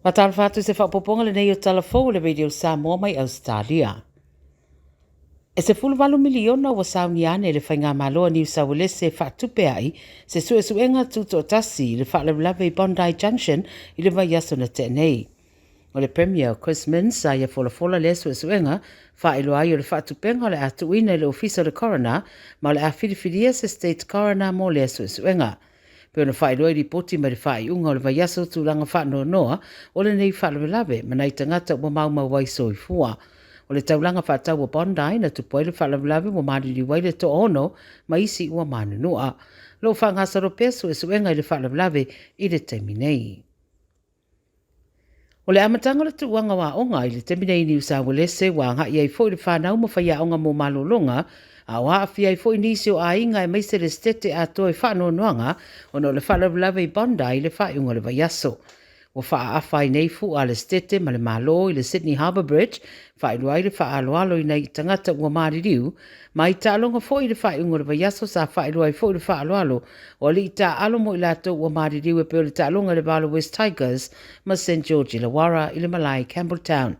Faatalofa atu i se faaopoopoga lenei o Tala Fou o le Radio Samoa mai Ausetalia. E 18 miliona ua saunia ane e le Faigamalo a Niu Sauelese e faatupe ai se suesuega tutoatasi i le faalavelave i Bondi Junction i le vaiaso na tea nei. O le Premier o Chris Minns sa ia folafola lea suesuega, faailoa ai o le faatupega o le a tuuina i le Ofisa o le Coroner ma o le a filifilia se State Coroner mo lea suesuega. Pei ona faailoa i lipoti mai le faaiuga o le vaiaso tulaga faanoanoa o lenei faalavelave ma nai tagata ua maumau ai soifua. O le taulaga faatau o Bondi na tupu ai le faalavelave ua maliliu ai le toaono ma isi ua manunua. O lo o faagasolo pea suesuega i le faalavelave i le taimi nei. O le amataga o le tuuaga o aoga i le taimi nei i Niu Sauelese ua agai ai foi le fanau ma faiaoga mo malologa, a o aafia ai foi nisi o aiga aemaise le setete atoa i faanoanoaga ona o le faalavelave i Bondi i le faaiuga o le vaiaso. Ua faaafa ai nei fua a le setete ma le Malo i le Sydney Harbour Bridge, faailoa ai le faaaloalo i nai tagata ua maliliu, ma i taaloga foi i le faaiuga o le vaiaso sa faailoa ai foi le faaaloalo o alii taaalo mo i latou ua maliliu e pei o le taaloga i le va o le West Tigers ma St George Illawarra i le malae i Campbelltown.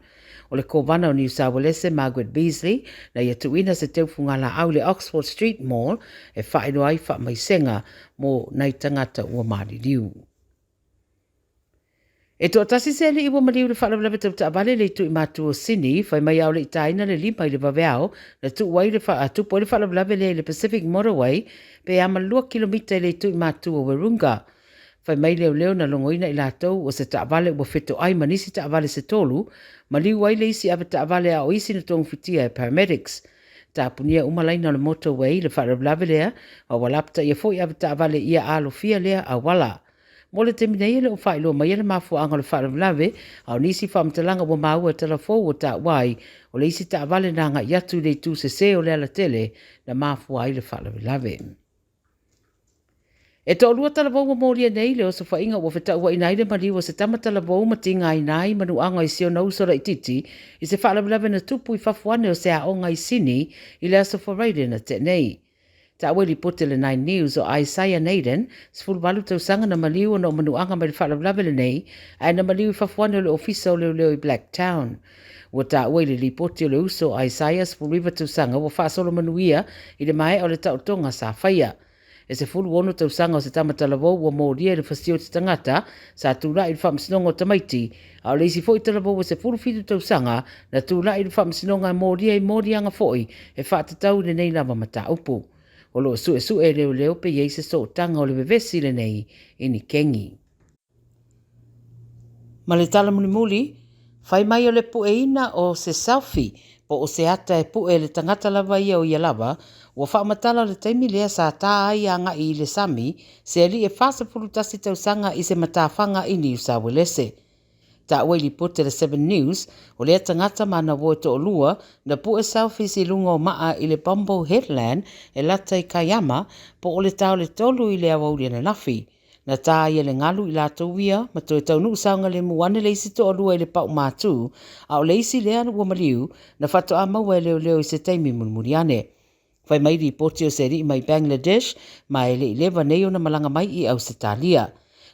O le Kovana o Niu Sauelese Margaret Beazley na ia tuuina se teufugalaau i le Oxford Street Mall e faailoa ai faamaisega mo nai tagata ua maliliu. E toatasi se alii ua maliu i le faalavelave tau taavale i le itu i matu o Sini, fai mai a o le i taina le lima i le vaveao na tuu ai le tupu ai le faalavelave lea i le Pacific Motorway pe a ma 2 kilomita i le itu i matu o Wahroonga. Fai mai leoleo na logoina i latou o se taavale ua fetoai ma nisi taavale se tolu, maliu ai le isi avetaavale a o isi na togafitia e paramedics. Tapunia uma laina o le motorway i le faalavelave lea, ma ua lapataia foi avetaavale ia alofia lea auala. Mo le taimi nei e le o faailoa maia le mafuaaga o le faalavelave, a o nisi faamatalaga ua maua e Talafou ua taua ai, o le isi taavale na agai atu i le itu sese o le alatele na mafua ai le faalavelave. E toalua talavou ua molia nei le osofaiga ua fetauaina ai le maliu o se tama talavou ma tigaina ai manuaga i si ona uso laitiiti i se faalavelave na tupu i fafo ane o se aoga i Sini i le aso Faraile na tea nei. Taua i lipoti a le Nine News o Isaiah Naden, 18 tausaga na maliu ona o manuaga mai le faalavelave lenei, ae na maliu i fafo ane o le ofisa o leoleo i Blacktown. Ua taua i le lipoti o le uso o Isaiah, 19 tausaga, ua faasolo manuia i le maea o le taotoga sa faia. E 16 tausaga o se tama talavou ua molia i le fasioti tagata sa tulai i le faamasinoga o tamaiti, a o le isi foi talavou e 17 tausaga na tulai i le faamasinoga e molia i moliaga foi e faatatau i lenei lava mataupu. O lo o suesue e leoleo pe i ai se sootaga o le vevesi lenei i ni kengi. Ma le tala mulimuli, fai mai o le pueina o se selfie po o se ata e pue e le tagata lava ia o ia lava, ua faamatala o le taimi lea sa tā ai agai i le sami se alii e 41 tausaga i se matafaga i Niu Sauelese. Taua i lipoti a le Seven News, o lea tagata ma ana uo e toalua na pue selfies i luga o maa i le Bombo Headland e lata i Kiama po o le ta o le 3 i le aoauli ananafi. Na tā ai e le galu i latou ia ma toe taunuu saogalemu ane le isi toalua i le pau matū, a o le isi lea ua maliu na faatoa maua e leoleo i se taimi mulimuli ane. Fai mai lipoti o se alii mai Bangladesh ma e le i leva nei ona malaga mai i Ausetalia.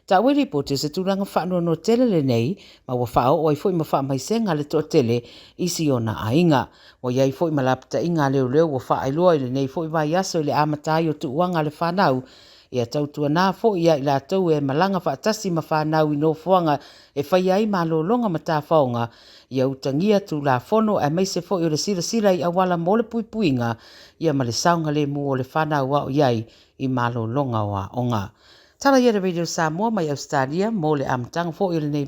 Taua i lipoti o se tulaga faanoanoa tele lenei ma ua faaoo ai foi ma faamaisega le toatele i si ona aiga. Ua i ai foi ma lapataiga a leoleo ua faailoa i lenei foi vaiaso i le amata ai o tuuaga a le fanau Ia tautuana foi ia i latou e malaga faatasi ma fanau i nofoaga e faia ai malologa ma tafaoga, ia utagia Tulafono aemaise foi o le silasila i auala mo le puipuiga ia ma le saogalemu o le fanau a o i ai i malologa o aoga. Tala ia le Radio Samoa mai Ausetalia mo le amataga foi o lenei